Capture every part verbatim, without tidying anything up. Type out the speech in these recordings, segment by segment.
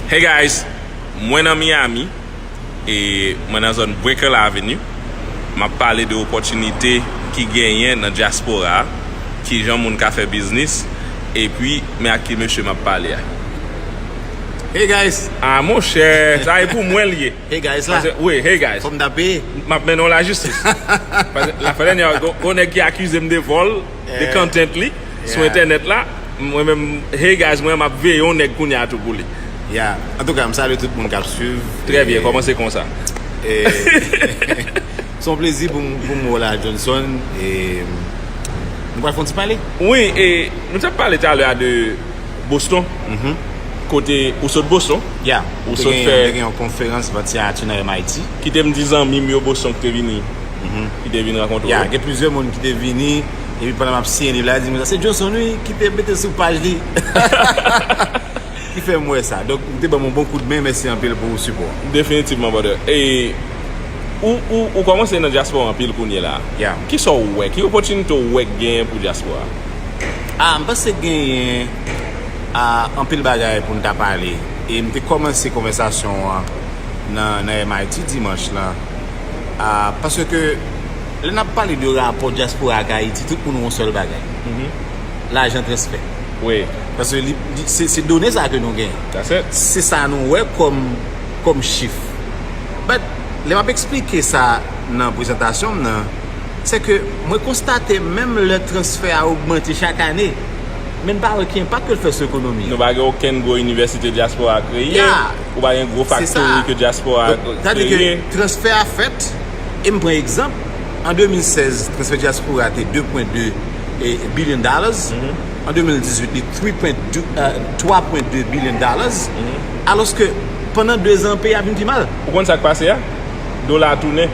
Hey guys, mwen nan Miami e mwen nan zòn Brickell Avenue. M ap pale de opòtinite ki genyen nan dyaspora a, kijan moun ka fè biznis, epi men ak ki mesye m ap pale a. Hey guys! Ah monchè, sa e pou mwen l ye. Hey guys la. Paske, wi, hey guys. Fò m tape. M ap mennen w lajistis. Paske lafwa dènyè, gon, gon nèg ki akize m de vòl, de content li sou entènèt la. Mwen menm, hey guys, mwen m ap veye yon nèg kounye a tou pou li. Ya. Antouka, m salye tout moun k ap swiv. Trè byen, kòmanse konsa. E, se yon plezi pou m, pou m wè w la, Johnson. E, nou pral fè yon ti pale? Wi, e nou t ap pale talè a de Boston. Kote ou sot Boston. Ya. Ou sot fè. Te gen yon konferans vanti a ati nan M I T. Kite m di zanmi m yo Boston ki te vini. Ki te vin rankontre w. Ya, gen plizyè moun ki te vini. Epi pandan m ap siyen liv la, di m sa, se Johnson wi ki te mete sou paj li. Ki fè m wè sa. Donk, ou te ban m yon bon koudmen, mèsi anpil pou sipò. Definitivman, brother. E ou, ou, ou kòmanse nan dyaspora anpil kounye la. Ya. Kisa w wè? Ki opòtinite w wè k genyen pou dyaspora? Ah, m panse genyen, ah, anpil bagay pou n ta pale. E m te kòmanse konvèsasyon an nan, nan M I T dimanch lan. Ah, paske lè n ap pale de rapò dyaspora ak Ayiti, tout moun wè yon sèl bagay. Lajan transfè. Wi. Paske li, li, se, se done sa ke nou genyen. That's it. Se sa nou wè kòm, kòm chif. But, lè m ap eksplike sa nan prezantasyon m nan, se ke mwen konstate menm lè transfè a ogmante chak ane, men n pa wè ki enpak ke l fè sou ekonomi an. Nou pa gen okenn gwo inivèsite dyaspora a kreye, ou pa gen gwo factory ke dyaspora a kreye. Donk, sa vle di ke transfè a fèt, e m pran egzanp, an de mil sèz, transfè dyaspora a te de pwen de billion dollars. An de mil dizuit, li three point two, euh, twa pwen de billion dollars. Alòske, pandan de zan, peyi a vin pi mal. Ou konn sa k pase a? Dola a tounen.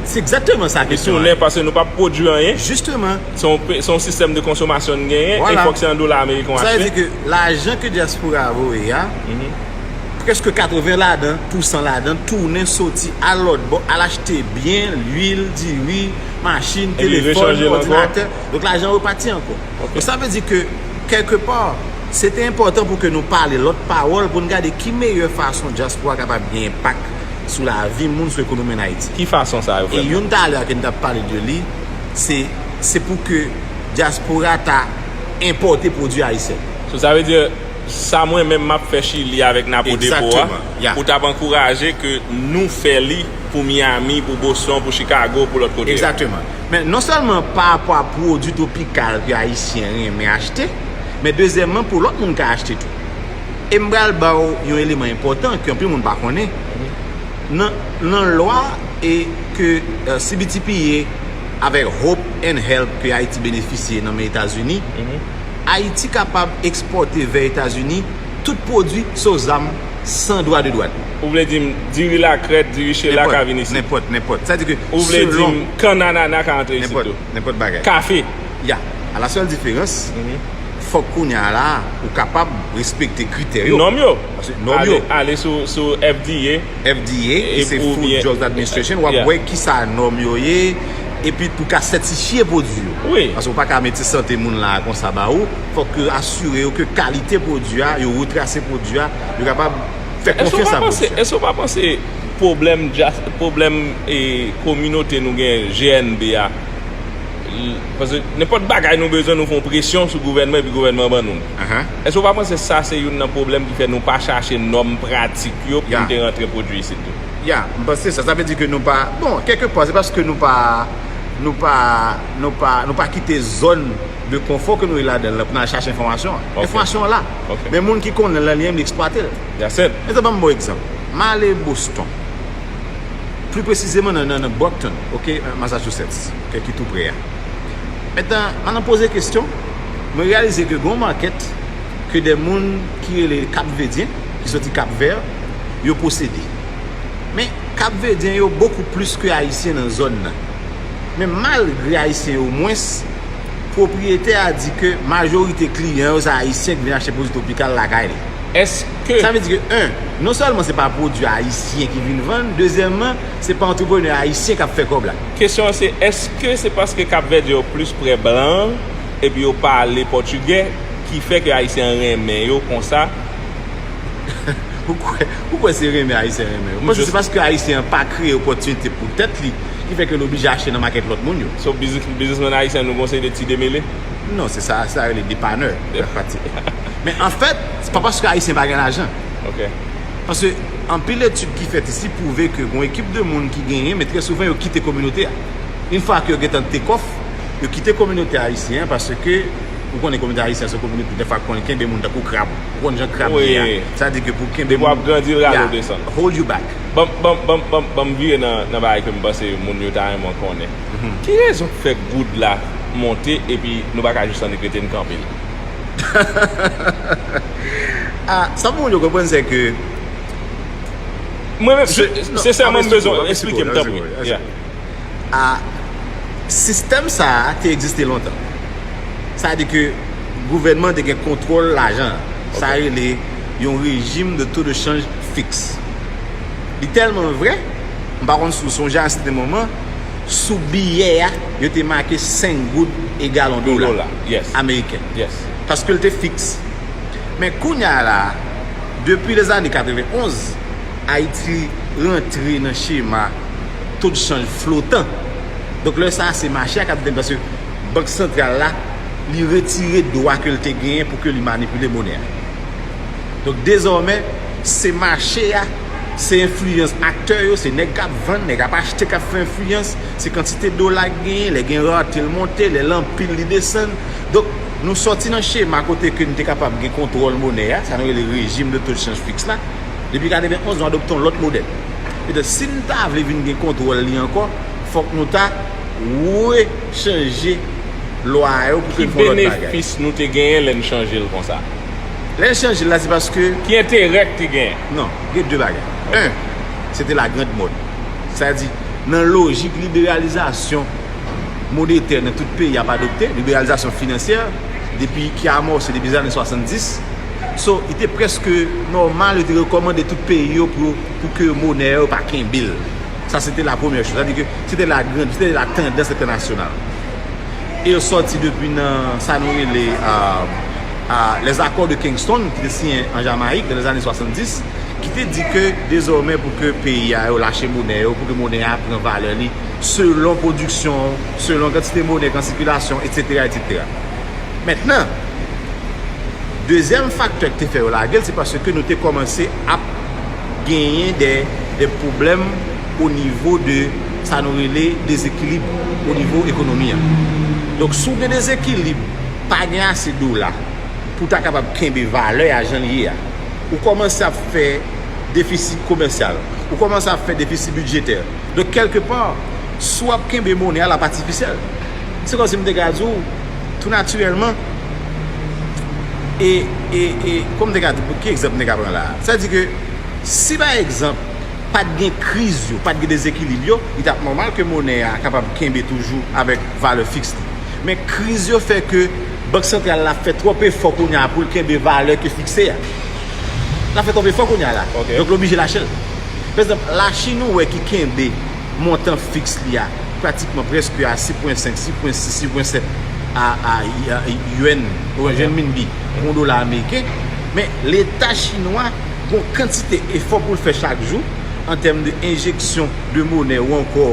Se egzakteman sa kesyon an ye. Li tounen paske nou pa pwodui anyen. Jisteman. Se yon pe-, se yon sistèm de konsomasyon n genyen, e fòk se an dola ameriken w achte. Sa vle di ke lajan ke dyaspora a voye a, prèske katreven ladan, pousan ladan, tounen soti al lòt bò, al achte byen, lwil, diri, machin, telefòn, òdinatè. Donk, lajan an repati ankò. Donk, sa vle di ke, kèlkepa, se te enpòtan pou ke nou pale lòt pawòl, pou n gade ki meyè fason dyaspora kapab gen enpak sou lavi moun, sou ekonomi ann Ayiti. Ki fason sa yo, frè m? E youn talè a ke n t ap pale de li, se, se pou ke dyaspora ta enpòte pwodui ayisyen. So, sa vle di, sa mwen menm m ap fè Chili avèk Napo Dépôt a, ou t ap ankouraje ke nou fè li pou Miami, pou Boston, pou Chicago, pou lòt kote yo. Egzakteman. Men non sèlman pa rapò a pwodui twopikal ke ayisyen renmen achte, men dezyèmman pou lòt moun ka achte tou. E m pral ba w yon eleman enpòtan ke anpil moun pa konnen. Nan, nan lwa e ke, euh, C B T P A avèk Hope and Help ke Ayiti benefisye nan men Etazini, Ayiti kapab ekspòte vè Etazini tout pwodui sof zam san dwa de dwàn. Ou vle di m, diri Lakrèt, diri Chela ka vin isit? Nenpòt, nenpòt. Sa vle di ke ou vle di m, kann anana ka antre isit tou? Nenpòt bagay. Kafe? Ya. A la sèl diferans, fòk kounye a la, ou kapab respekte kritè yo. Nòm yo. Paske nòm yo. Ale, ale sou, sou F D A. F D A, ki se Food Drugs Administration, w ap wè kisa nòm yo ye, epi pou ka sètifye pwodui yo. Wi. Paske ou pa ka mete sante moun la konsa ba ou, fòk yo asire yo ke kalite pwodui a, yo retrase pwodui a, yo kapab fè konfyans a pwodui a. Èske w pa panse, èske w pa panse pwoblèm dya-, pwoblèm, e, kominote nou gen, G N B a, l-, paske nenpòt bagay nou bezwen, nou fè yon presyon sou gouvènman epi gouvènman ban nou l. Èske w pa panse sa se youn nan pwoblèm ki fè nou pa chache nòm pratik yo pou nou te rantre pwodui isit tou? Ya, m panse sa. Sa vle di ke nou pa, bon, kèlkepa, se paske nou pa, nou pa, nou pa, nou pa kite zòn de konfò ke nou ye ladan l lan pou n al chache enfòmasyon an. Enfòmasyon an la. Men moun ki konnen l lan, li menm, li eksplwate l. That's it. Men sa, ban m bon egzanp. M ale Boston. Pli presizeman nan, nan, nan Brockton, oke, Massachusetts, oke, ki tou pre a. Mentnan, m al poze kesyon, mwen reyalize ke gen yon makèt ke de moun ki rele Kapvedyen, ki soti Cap Vert, yo posede. Men, Kapvedyen yo bokou plis ke Ayisyen nan zòn nan. Men malgre Ayisyen yo mwens, pwopriyetè a di ke majorite kliyan yo se Ayisyen ki vin achte pwodui twopikal lakay li. Èske... Sa vle di ke, en, non sèlman se pa pwodui ayisyen ki vin vann, dezyèmman, se pa antreprenè ayisyen k ap fè kòb la. Kesyon an se, èske se paske Kapvèdyen yo plis prè blan an, epi yo pale pòtigè, ki fè ke Ayisyen an renmen yo konsa? Ou kwè, ou kwè se renmen Ayisyen renmen yo? Ou panse se paske Ayisyen an pa kreye opòtinite pou tèt li ki fè ke l oblije achte nan makèt lòt moun yo? So, biznis, biznismenn ayisyen, nou gon seri de ti demele? Non, se sa, sa rele depanè, nan pratik. Men anfèt, se pa paske Ayisyen pa gen lajan. Ok. Paske anpil etid ki fèt isi pwouve ke gon ekip de moun ki genyen, men trè souvan yo kite kominote a. Yon fwa ke yo gentan take off, yo kite kominote ayisyen an paske ou konnen kominote ayisyen se yon kominote dèfwa ki konn kenbe moun tankou krab. Ou konn jan krab ye a. Sa vle di ke pou kenbe moun, w ap grandi, l rale w desann. Hold you back. Ban m, ban m, ban m, ban m, ban m vire nan, nan bagay ke m panse moun yo ta renmen konnen. Ki rezon k fè goud la monte epi nou pa ka jis annik rete n kanpe l? Ah, sa pou moun yo konprann se ke mwen menm, sensèman, m bezwen eksplike m, tanpri. A, sistèm sa a te egziste lontan. Sa vle di ke gouvènman te gen kontwòl lajan an. Sa rele yon rejim de taux de change fixe. Li tèlman vre, m pa konn si w sonje a sèten moman, sou biyè a, yo te make senk goud egal yon dola ameriken. Paske l te fiks. Men kounye a la, depi lèzane katrevenn onz, Ayiti rantre nan chema to de chanj flotan. Donk, lè sa a, se mache a k ap detenn, paske Bank Santral la, li retire dwa ke l te genyen pou ke li manipile monè a. Donk, dezòmè, se mache a, se enfliyans aktè yo, se nèg k ap vann, nèg k ap achte k ap fè enfliyans, se kantite dola k genyen, lè gen rate l monte, lè l anpil li desann. Donk, nou sòti nan chema kote ke n te kapab gen kontwòl monè a, sa nou rele rejim de to de chanj fiks la. Depi katrevenn onz, nou adopte yon lòt modèl. Petèt, si n ta vle vin gen kontwòl li ankò, fòk nou ta rechanje lwa yo pou ke n fè yon lòt bagay. Ki benefis nou te genyen lè n chanje l konsa? Lè n chanje l la, se paske. Ki enterè k te genyen? Non, gen de bagay. En, se te la grande mode. Sa di, nan lojik liberalizasyon monetè nan tout peyi ap adopte, liberalizasyon finansyè, depi ki amòse depi zane swasanndis. So, li te prèske nòmal, yo te rekòmande tout peyi yo pou, pou ke monè yo pa kenbe l. Sa, se te la premyè choz. Sa di ke se te la grande, se te la tandans entènasyonal. E yo sòti depi nan sa nou rele, a, a, les accords de Kingston, ki te siyen an Jamayik nan lèzane swasanndis, ki te di ke dezòmè pou ke peyi a yo lache monè yo, pou ke monè a pran valè li selon pwodiksyon, selon kantite monè k an sikilasyon, etsetera, etsetera. Mentnan, dezyèm faktè ki te fè yo lage l, se paske nou te kòmanse ap genyen de, de pwoblèm o nivo de sa nou rele dezekilib o nivo ekonomi an. Donk, si w gen dezekilib, pa gen ase dola pou w ta kapab kenbe valè a jan l ye a, ou kòmanse ap fè defisi komèsyal, ou kòmanse ap fè defisi bidjetè. Donk, kèlkepa, si w ap kenbe monè a, l ap atifisyèl. Se kòmsi m te ka di w, tou natirèlman, e, e, e, kòm m te ka di, ki egzanp m te ka pran la a? Sa di ke, si pa egzanp, pa t gen kriz yo, pa t gen dezekilib yo, li t ap nòmal ke monè a kapab kenbe toujou avèk valè fiks li. Men kriz yo fè ke Bank Santral la fè twòp efò kounye a pou l kenbe valè ke fikse a. L ap fè twòp efò kounye a la. Ok. Donk, l oblije lache l. Pa egzanp, Lachin ou wè ki kenbe montan fiks li a pratikman prèske a sis pwen senk, sis pwen sis, sis pwen sèt a, a, a, yuan, ou renminbi, pou yon dola ameriken. Men Leta chinwa gon kantite efò pou l fè chak jou an tèm de enjeksyon de monè ou ankò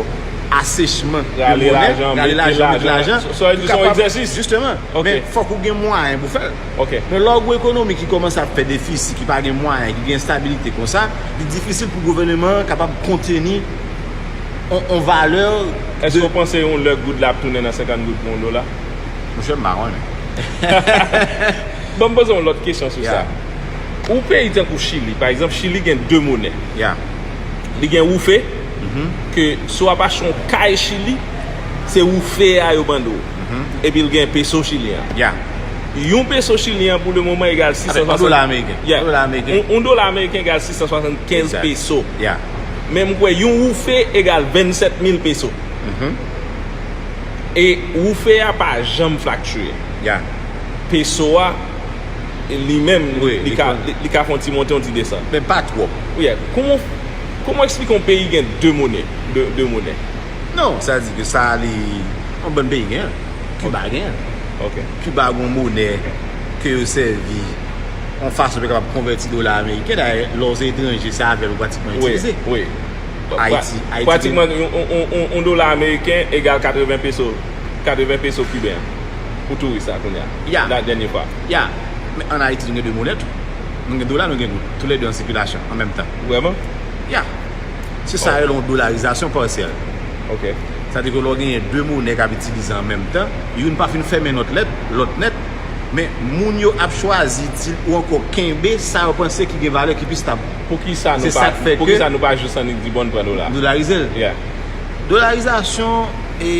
asechman de monè, rale lajan, mete lajan, mete lajan. Sa vle di se yon egzèsis. Jisteman. Ok. Men fòk ou gen mwayen pou fè l. Ok. Men lè w gen ekonomi ki kòmanse ap fè defisi, ki pa gen mwayen, ki gen enstabilite konsa, li difisil pou gouvènman an kapab konteni on, on valè. Èske w panse yon lè goud la ap tounen nan senkant goud pou yon dola? Monchè, m pa konnen. Ban m poze yon lòt kesyon sou sa. Yon peyi tankou Chili, pa egzanp, Chili gen de monè. Li gen woufe, ke si w ap achte yon kay Chili, se woufe a yo mande w. Epi l gen peso chilyen an. Yon peso chilyen an pou le moman egal sis san swasant. Avèk yon dola ameriken. Yon dola ameriken egal sis san swasannkenz peso. Men m kwè yon woufe egal vennsèt mil peso. E woufe a pa janm flaktiye. Peso a, li menm, li ka, li, li ka fè yon ti monte, yon ti desann. Men pa twòp. Kòman, kòman w eksplike yon peyi gen de monè, de, de monè? Non, sa di ke sa li, yon bann peyi gen. Kiba gen. Ok. Kiba gon monè ke yo sèvi yon fason pou yo kapab konvèti dola ameriken. Dayè, lè w se etranje, se avè l ou pratikman Wi, itilize. wi. Pra- Ayiti, Ayiti Pratikman, yon, yon, yon, yon, yon dola ameriken egal katreven peso, katreven peso kiben pou touris la kounye a. Ya. La dènye fwa. Ya. Men ann Ayiti, nou gen de monè tou. Nou gen dola, nou gen goud. Toulède an sikilasyon, an menm tan. Vrèman? Ya. Se sa yo rele yon dolarizasyon pasyèl. Ok. Sa vle di ke lè w genyen de monè k ap itilize an menm tan, youn pa fin fèmen lòt lèt, lòt nèt, men moun yo ap chwazi itil ou ankò kenbe sa yo panse ki gen valè ki pi stab. Poukisa nou Se pa sa k fè ke poukisa nou pa jis annik di bon n pran dola? Dolarize l. Yeah. Dolarizasyon, e,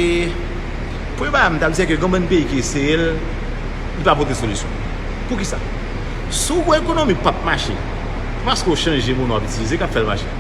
premye bagay m t ap di se ke gen bann peyi ki eseye l, li pa pote solisyon. Poukisa? Si w wè ekonomi p ap mache, se paske w chanje monè w ap itilize k ap fè l mache.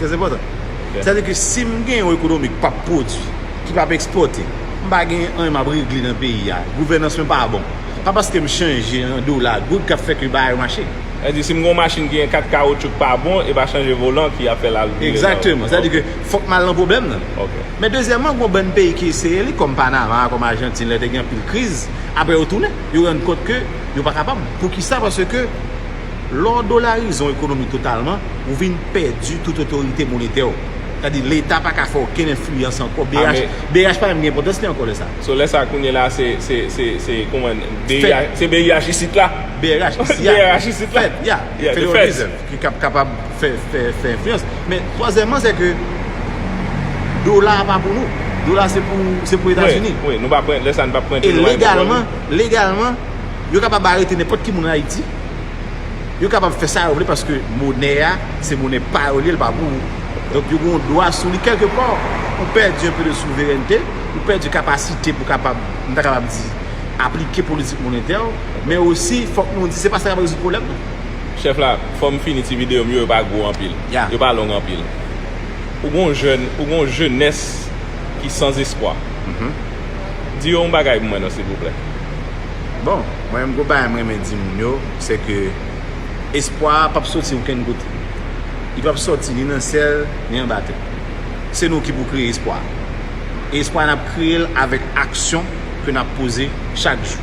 Trè enpòtan. Sa vle di ke si m gen yon ekonomi k p ap pwodui, ki p ap ekspòte, m pa gen anyen m ap regle nan peyi a, gouvènans mwen pa bon, pa paske m chanje an dola, goud k ap fè ke bagay yo mache. Sa vle di, si m gen yon machin ki gen kat kawoutchou k pa bon, e pa chanje volan ki ap fè l al vire nan Egzakteman. Sa vle di ke fòk m al nan pwoblèm nan. Ok. Men dezyèmman, gen bann peyi ki eseye li, kòm Panama, kòm Ajantin, lè te gen anpil kriz, apre yo tounen, yo rann kont ke yo pa kapab. Poukisa? Paske lè w dolarize yon ekonomi totalman, ou vin pèdi tout otorite monetè w. Sa vle di, Leta pa ka fè okenn enfliyans ankò. B H, Ah, men- B H pa menm gen enpòtans li ankò lè sa. So lè sa kounye la se se se se kouman B I H, se B I H isit la. B R H isi a. B R H isit la. Fed, ya. Yeah, the Federal Fed. Reserve ki kap, kapab fè, fè, fè enfliyans. Men twazyèmman, se ke dola a pa pou nou. Dola se pou, se pou Etazini. Wi, nou pa pran lè sa nou pa pran E legalman, legalman, yo kapab arete nenpòt ki moun Ayiti. Yo kapab fè sa yo vle paske monè a, se monè pa yo li ye, l pa pou ou. Donk yo gen yon dwa sou li kèlke pa. Ou pèdi yon pe de souverènte, ou pèdi kapasite pou kapab, m ta kapab di, aplike politik monetè w, men osi fòk nou di se pa sa k ap rezoud pwoblèm nan. Chèf la, fò m fini ti videyo m yo, yo pa gwo anpil. Ya. Yo pa long anpil. Ou gon jèn, ou gon jenès ki san espwa. Di yo yon bagay pou mwen non, silvouplè. Bon, mwen menm gon bagay mwen renmen di moun yo, se ke espwa a p ap soti okenn kote. Li p ap soti ni nan syèl, ni anba tè. Se nou ki pou kreye espwa a. E espwa a n ap kreye l avèk aksyon ke n ap poze chak jou.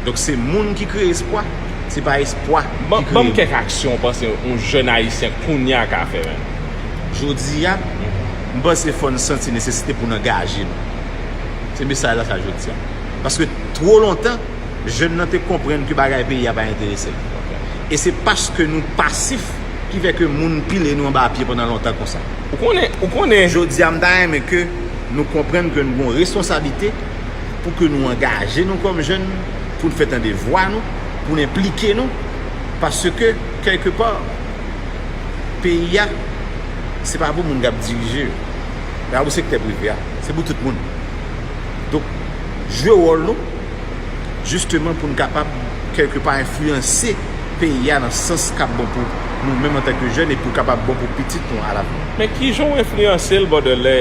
Donk se moun ki kreye espwa, se pa espwa ki Ban kreye. Ban m kèk aksyon w panse yon jèn ayisyen kounye a ka fè menm. Jodi a, m panse fò n santi nesesite pou n angaje nou. Se mesaj la sa jodi a. Paske twò lontan, jèn nan te konprann ke bagay peyi a pa enterese l. E se paske nou pasif ki fè ke moun pile nou anba pye pandan lontan konsa. Ou konnen, ou konnen. Jodi a, m ta renmen ke nou konprann ke nou gen yon responsablite pou ke nou angaje nou kòm jèn, pou n fè tande vwa nou, pou n enplike nou, paske, kèlke pa, peyi a, se pa pou moun k ap dirije yo. Se pa pou sektè prive a. Se pou tout moun. Donk, jwe wòl nou, jisteman pou n kapab, kèlke pa, enfliyanse peyi a nan sans k ap bon pou nou menm antanke jèn epi kapab bon pou pitit nou alavni. Men kijan w enfliyanse l, brother, lè,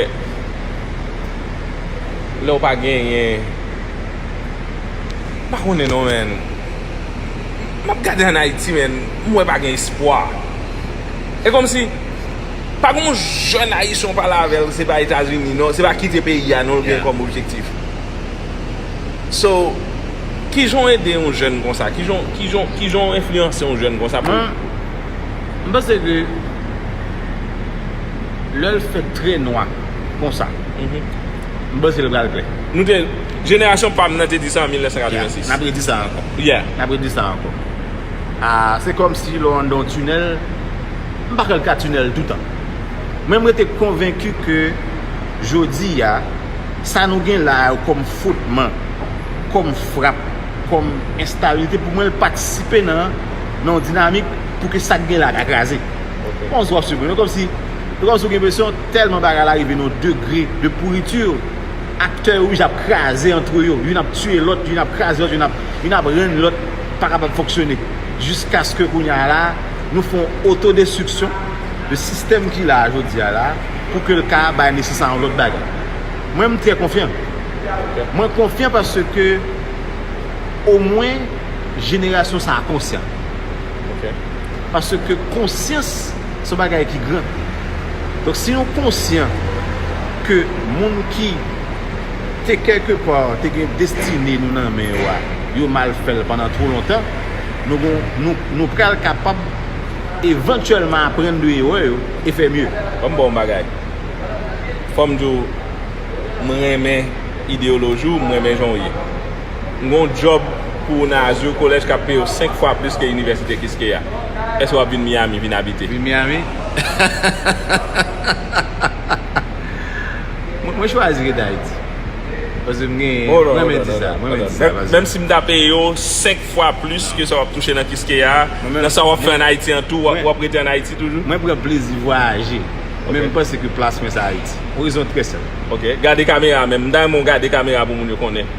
lè w pa genyen. M pa konnen non, man. M ap gade ann Ayiti, man, m wè pa gen espwa. E kòmsi, pa gen yon jèn ayisyen w pale avè l, se pa Etazini, non, se pa kite peyi a, non, l gen kòm objektif. So, kijan w ede yon jèn konsa? Kijan, kijan, kijan w enfliyanse yon jèn konsa pou Mwen, m panse ke lè l fèt trè nwa konsa, m panse l pral klè. Nou te, jenerasyon pa m nan te di sa an mil nèf san katrevensis. N ap redi sa ankò. Yeah. N ap redi sa ankò. Ah, se kòmsi lè w anndan yon tinèl, m pa kwè l ka tinèl toutan. Mwen, m rete konvenki ke jodi a, sa nou gen la yo kòm fwotman, kòm frap, kòm enstabilite, pou mwen, l patisipe nan, nan yon dinamik pou ke sa k gen la ka kraze. Bon, w ap sivre. Nou kòmsi, nou kòmsi w gen enpresyon tèlman bagay la rive nan yon degre de pouriti, aktè yo rij ap kraze antre yo, youn ap tiye lòt, youn ap kraze lòt, youn ap, youn ap rann lòt pa kapab fonksyone. Jiskaske kounye a la, nou fè yon otodestriksyon de sistèm ki la a jodi a la, pou ke l ka bay nesans a yon lòt bagay. Mwen, m trè konfyan. Mwen konfyan paske omwen jenerasyon sa a konsyan. Paske konsyans se yon bagay ki gran. Donk, si nou konsyan ke moun ki te kèlke pa te gen destine nou nan men yo a, yo mal fè l pandan twò lontan, Nou gon, nou, nou pral kapab evantyèlman aprann de erè yo e fè mye. Ban m ba w yon bagay. Fò m di w, mwen renmen ideyoloji w, mwen renmen jan w ye. M gon djòb pou w nan Azur College k ap peye w senk fwa plis ke inivèsite Quisqueya. Èske w ap vin Miami, vin abite? Vin Miami? Mwen, mwen chwazi rete Ayiti. Paske m gen, mwen renmen di sa, mwen renmen di sa. Menm si m ta peye w senk fwa plis ke sa w ap touche nan Quisqueya, nan sa w ap fè ann Ayiti an tou, w ap, w ap rete ann Ayiti toujou? Mwen pran plezi vwayaje. Men m panse ke plas mwen se Ayiti. Pou rezon trè senp. Ok. Gade kamera menm. M ta renmen w gade kamera pou moun yo konnen.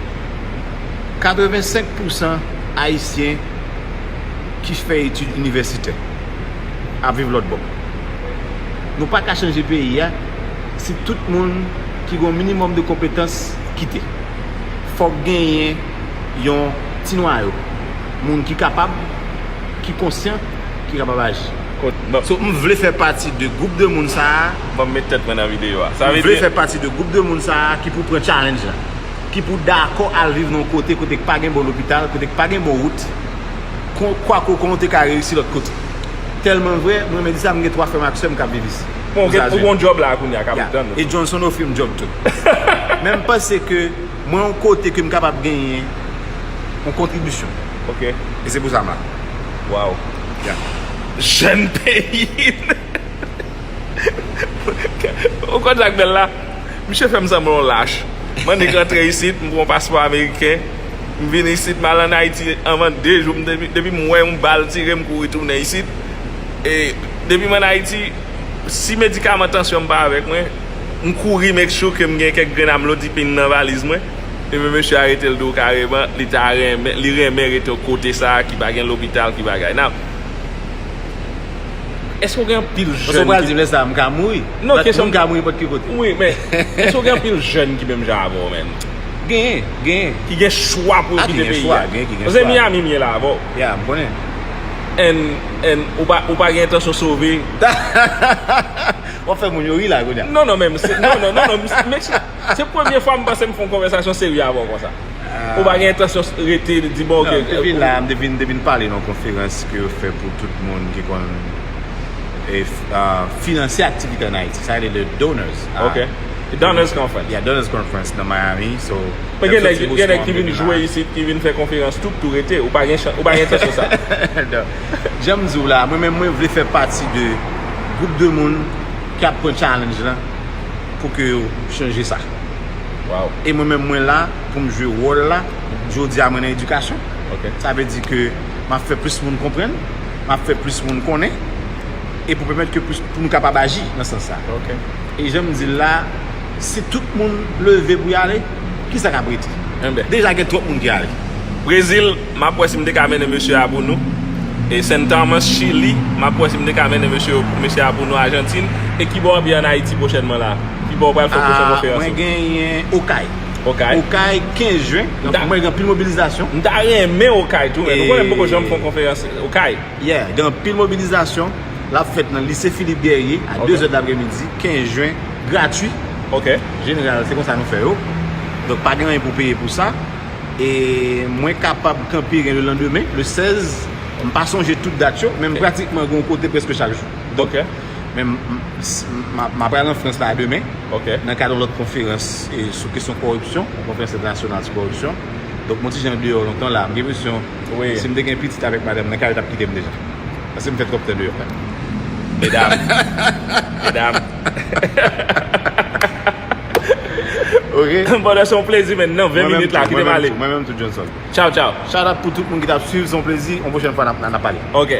Katrevensenk pousan Ayisyen ki fè etid inivèsitè ap viv lòt bò. Nou pa ka chanje peyi a si tout moun ki gen yon minimòm de konpetans kite. Fòk genyen yon ti nwayo. Moun ki kapab, ki konsyan, ki kapab aji. So, m vle fè pati de gwoup de moun sa a. Ban m met tèt mwen nan videyo a. Sa vle di, m vle fè pati de gwoup de moun sa a ki pou pran challenge la. Ki pou dakò al viv nan yon kote, kote k pa gen bon lopital, kote k pa gen bon wout. Kon, kwa ko kon te ka reyisi lòt kote. Tèlman vre, mwen menm di sa, m gen twa frè m ak sè m k ap viv isi. Bon, ou gen, ou gen yon djòb la kounye a k ap tann ou. E Johnson ofri m djòb tou. Men m panse ke mwen yon kote ke m kapab genyen yon kontribisyon. Ok. E se pou sa m la. Waw. Jèn peyi. Ou konn sa k bèl la? Misye fè m sanble yon lach. M annik rantre isit, m pran yon paspò ameriken. M vin isit, m al ann Ayiti anvan de jou. M depi, depi m wè yon bal tire, m kouri tounen isit. E depi m ann Ayiti, si medikaman tansyon m pa avèk mwen, m kouri make sure ke m gen kèk grenn amlodipin nan valiz mwen. Epi mesye a rete l di w kareman, li ta renmen, li renmen rete yon kote sa a ki pa gen lopital, ki bagay. Now, èske w gen anpil jèn ki... Paske w pral di m lè sa a, m ka mouri. Non, kesyon m ka mouri nenpòt ki kote. Wi, men èske w gen anpil jèn ki menm jan avè w, menm? Genyen, genyen. Ki gen chwa pou yo kite peyi a. Paske Miami m ye la avè w. Ya, m konnen. And, and ou pa, ou pa gen entansyon sove. W ap fè moun yo ri la kounye a. Non, non, men se, non, non, non, non, men se, se premye fwa m panse m fè yon konvèsasyon serye avè w konsa. Ou pa gen entansyon rete, di, bon, ok. Non, m te vin la, m te vin, te vin pale nan yon konferans ke yo fè pou tout moun ki konn, e, f-, a, finanse aktivite ann Ayiti. Sa rele le Donors. Ok. Donors Conference. Yeah, Donors Conference nan Miami. So, men gen nèg, gen nèg ki vin jwe isit, ki vin fè konferans tou, tou rete. Ou pa gen chan-, ou pa gen entansyon sa. Non. Jan m di w la, mwen menm mwen vle fè pati de gwoup de moun k ap pran challenge lan pou ke yo chanje sa. Wow. E mwen menm mwen la pou m jwe wòl la. Jodi a mwen nan edikasyon. Ok. Sa vle di ke m ap fè plis moun konprann, m ap fè plis moun konnen, e pou pèmèt ke plis, pou nou kapab aji nan sans sa. Ok. E jan m di l la, si tout moun leve pou y ale, kisa k ap rete? Enben. Deja gen twòp moun ki ale. Brezil, m ap wè si m te ka mennen mesye a pou nou. E Saint Thomas, Chili, m ap wè si m te ka mennen mesye, mesye a pou nou Ajantin. E ki bò w ap ye ann Ayiti pwochènman la? Ki bò w pral fè pwochèn konferans ou? Ah, mwen genyen Okay. Okay. Okay, kenz jen. Donk, mwen gen anpil mobilizasyon. M ta renmen Okay tou, men ou konnen m poko janm fè yon konferans Okay. Yeah, gen anpil mobilizasyon. L ap fèt nan Lise Philippe Guerrier a de zè de lapremidi, kenz jen, gratui. Ok. Jeneral, se konsa nou fè yo. Donk, pa gen anyen pou peye pou sa. E mwen kapab kanpe gen le landemen, le sèz. M pa sonje tout dat yo, men m pratikman gen yon kote prèske chak jou. Donk, men m, m, m, m ap pral an Frans la demen, nan kad yon lòt konferans, e, sou kesyon kòripsyon, yon konferans entènasyonal sou kòripsyon. Donk, m yon ti jan andeyò lontan la. M gen enpresyon, si m te gen pitit avèk madanm nan kay, yo t ap kite m deja. Paske m fè twòp tan deyò. Medam. Medam. Ok. Brother, se yon plezi, men nan ven minit la, kite m ale. Mwen menm tou, Johnson. Tchaw, tchaw. Shout out pou tout moun ki t ap swiv, se yon plezi. Yon pwochèn fwa, n ap, n ap pale. Ok.